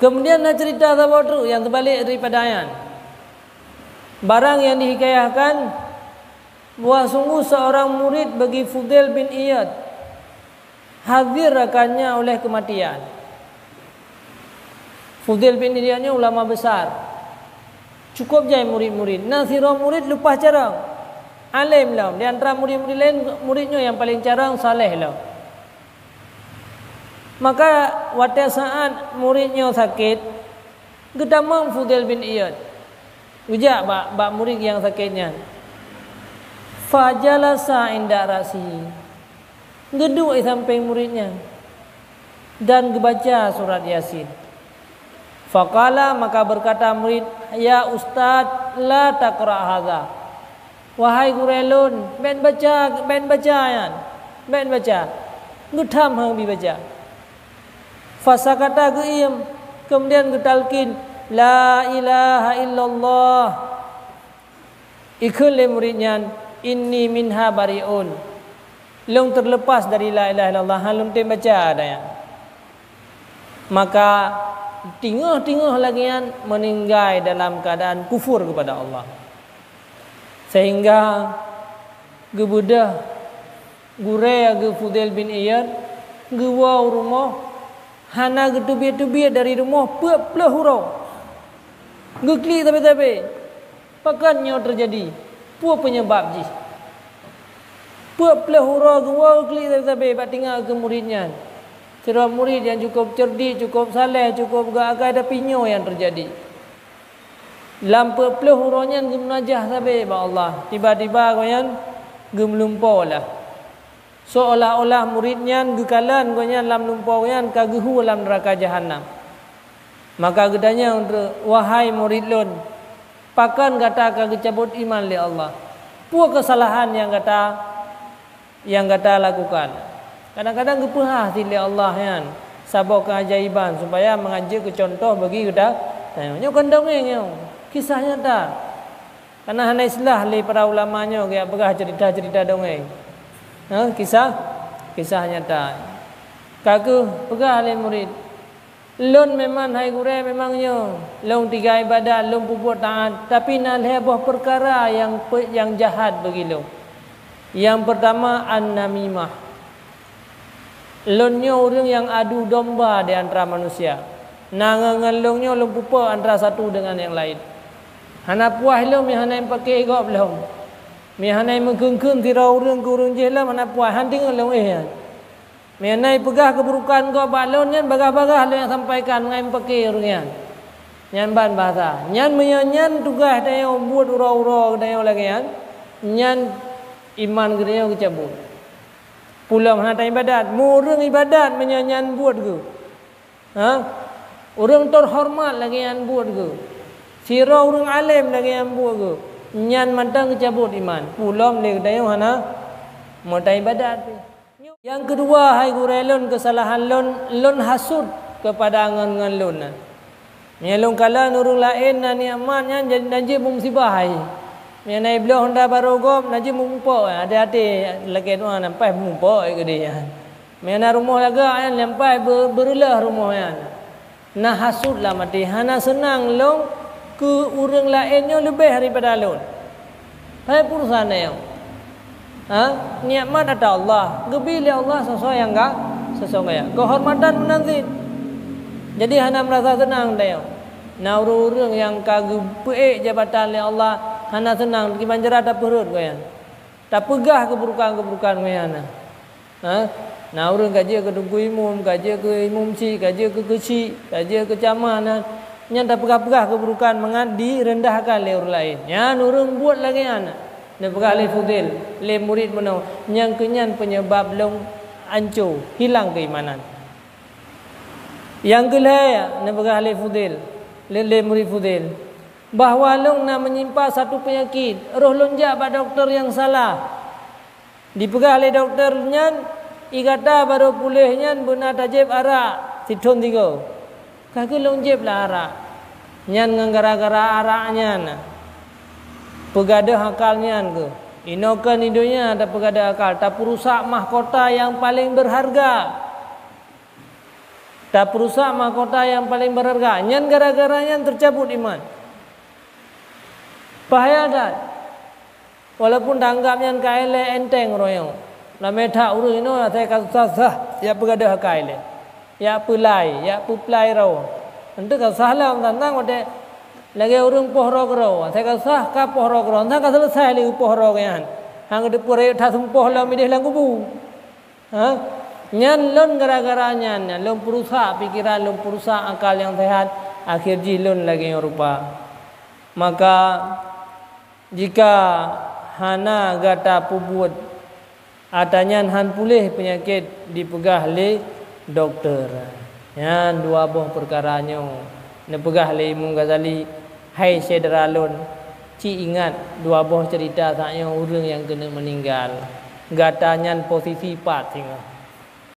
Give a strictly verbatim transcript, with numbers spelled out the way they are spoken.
Kemudian na cerita saboh treuk nyang teubalek daripada nyan. Barang nyang dihikayahkan bahwa sungguh seorang murid bagi Fudail bin Iyad hadir akannya oleh kematian. Fudail bin Iyad nyoe ulama besar. Cukup jai murid-murid. Na sidroe murid leupah carông. Além lom. Di antara murid-murid laén, murid nyoe nyang paleng carông, saleh lom. Maka watée saát murid nyoe sakét, geutamong Fudail bin Iyad. Geujak bak, bak murid nyang sakét nyan. Fajalasa inda ra'sihi. Geuduek di sampéng murid nyan dan geubaca surat Yasin. Faqala, maka berkata murid, "Ya Ustaz, la taqra hadza." "Wahai gurée lôn, bèk baca, bèk baca nyan. Bèk baca." Geutham han geubi baca. Fasakata, geuiem, kemudian geutalkin, "La ilaha illallah." Ikheun lé murid nyan, "Inni minha bari'un." Lôn terlepas dari la ilaha illallah, han lôn tem baca dah nyan. Maka teungoh-teungoh lagée nyan meuninggai dalam keadaan kufur kepada Allah. Sehingga geubeudôh gurée geuh Fudail bin Iyad geuwoe u rumoh, hana geuteubiet-teubiet dari rumoh peuet ploh uroe. Geuklik sabe-sabe. Pakon nyoe teujadi? Peue peunyeubab jih? Peuet ploh uroe geuwoe klik sabe-sabe bak teungoh keu murit nyan. Sidroe murit nyang cukup ceurdik, cukup saleh, cukup geuakai, tapi nyoe nyang teujadi. Lam peuet ploh uroe nyan geumeunajah sabe bak Allah, tiba-tiba gobnyan geumeulumpoe lah. Seolah-olah murit nyan geukalon gobnyan lam lumpoe nyan ka geuhu lam neuraka jahanam. Maka geutanyong teuk, "Wahai murit lôn, pakon gata ka geucabot iman lé Allah? Peue keusalahan nyang gata, nyang gata lakukan?" Kadang-kadang geupeuhah cit lé Allah nyan saboh keuajaiban supaya mangat jeuet keu cuntoh bagi geutanyoe. Nyoe kon dongeng nyoe, kisah nyata. Karena hana istilah lé para ulama nyoe geujak peugah cerita-cerita dongeng. Ha, kisah, kisah nyata. Ka geupeugah lé murit, "Lôn memang, hai gurée, memang nyoe lôn tiga ibadat, lôn peubuet taát, tapi na lhée boh peukara nyang pe-, nyang jahat bagi lôn. Nyang peurtama, an-namimah. Lôn nyoe ureuëng nyang adu domba di antara manusia. Na ngon, ngon lôn nyoe lôn peupo antara satu deungon nyang laén. Hana puas lôn meuhana ipaké gob lom. Meuhana imeukeun-keun sidroe ureuëng keu ureuëng jéh lom hana puas, han teungoh lôn éh nyan. Meuhana ipeugah keuburukan gob bak lôn nyan, bagaih-bagaih lôn nyang sampaikan ngon ipaké ureuëng nyan." Nyan ban bahasa. Nyan meunyoe nyan tugaih tanyoe buet uroe-uroe tanyoe lagée nyan, nyan iman geutanyoe geucabot. Peulom hana taibadat. Meu ureuëng ibadat meunyoe nyan buet geuh. Ha? Ureuëng teuhoreumat lagée nyan buet geuh. Sidroe ureuëng além lagée nyan buet geuh. Nyan mantong geucabot iman. Peulom lé geutanyoe hana meutaibadat pih. Nyang keudua, hai gurée lôn, keusalahan lôn, lôn hasut keupada ngon-ngon lôn nyan. Meunyoe lôn kalon ureuëng laén na nikmat nyan, jadi na jeuet meumusibah hai. Meunyoe na ibloe honda barô gob, na jeuet meumupok, até-até lakée doá na paih mupok keudeh nyan. Meunyoe na rumoh lagak nyan, lam paih be-, beureuloh rumoh nyan. Na hasut lam até, hana seunang lôn keu ureuëng laén nyoe leubeh daripada lôn. Hai peue urusan nyoe? Ha? Nikmat ata Allah, geubi lé Allah soe-soe nyang ga-, soe-soe gaya. Keuhormatan meunan cit. Jadi hana meurasa seunang tanyoe. Na ureuëng-ureuëng nyang ka geupeuék jabatan lé Allah, hana seunang, kiban cara tapeurhot gobnyan. Tapeugah keuburukan-keuburukan gobnyan na. Ha? Na ureuëng ka jeuet keu teungku imum, ka jeuet keu imum chik, ka jeuet keu keuchik, ka jeuet keu camat na. Nyan tapeugah-peugah keuburukan mangat jireundahkan lé ureuëng laén. Nyan ureuëng buet lagée nyan. Neupeugah lé Fudail, lé murit bunoe, nyang keu nyan peunyeubab lôn anco, hilang keuimanan. Nyang keu lhée, neupeugah lé Fudail, lé, lé murit Fudail, bahwa lôn na meunimpa satu peunyakét, roh lôn jak bak dokto nyang salah. Dipeugah lé dokto nyan, "Ie gata barô puléh nyan beuna tajieb arak sithon sigoe." Ka geuh lôn jieb lah arak. Nyan ngon gara-gara arak nyan peugadôh akal nyan geuh. Inoe kon di donya tapeugadôh akal, tapeurusak mahkota nyang paleng beurharga. Tapeurusak mahkota nyang paleng beurharga, nyan gara-gara nyan teucabut iman. Bahaya that. Walaupun tanggap nyan ka ilée enteng uroe nyoe, lam that ureuëng inoe asai ka susah-susah jak peugadôh akai lé, jak peulai, jak peuplai droe. Enteuk ka susah lom tantang watée lagée ureuëng poh droe keudroe, asai ka susah ka poh droe keudroe, entang ka seuleusai lé poh droe nyan. Han geuteupeue rayeuk that seumpôh lom ideh lam kubu. Ha? Nyan lôn gara-gara nyan, nyan lôn peurusak pikeran, lôn peurusak akal nyang seuhat, akhé jih lôn lagée nyoe rupa. Maka, jika hana gata peubuet, ata nyan han puléh peunyakét dipeugah lé dokto. Nyan dua boh peukara nyoe neupeugah lé Imam Ghazali, hai syedara lôn, ci ingat dua boh ceurita saát nyoe ureuëng nyang keuneuk meuninggal. Gata nyan posisi pat singoh.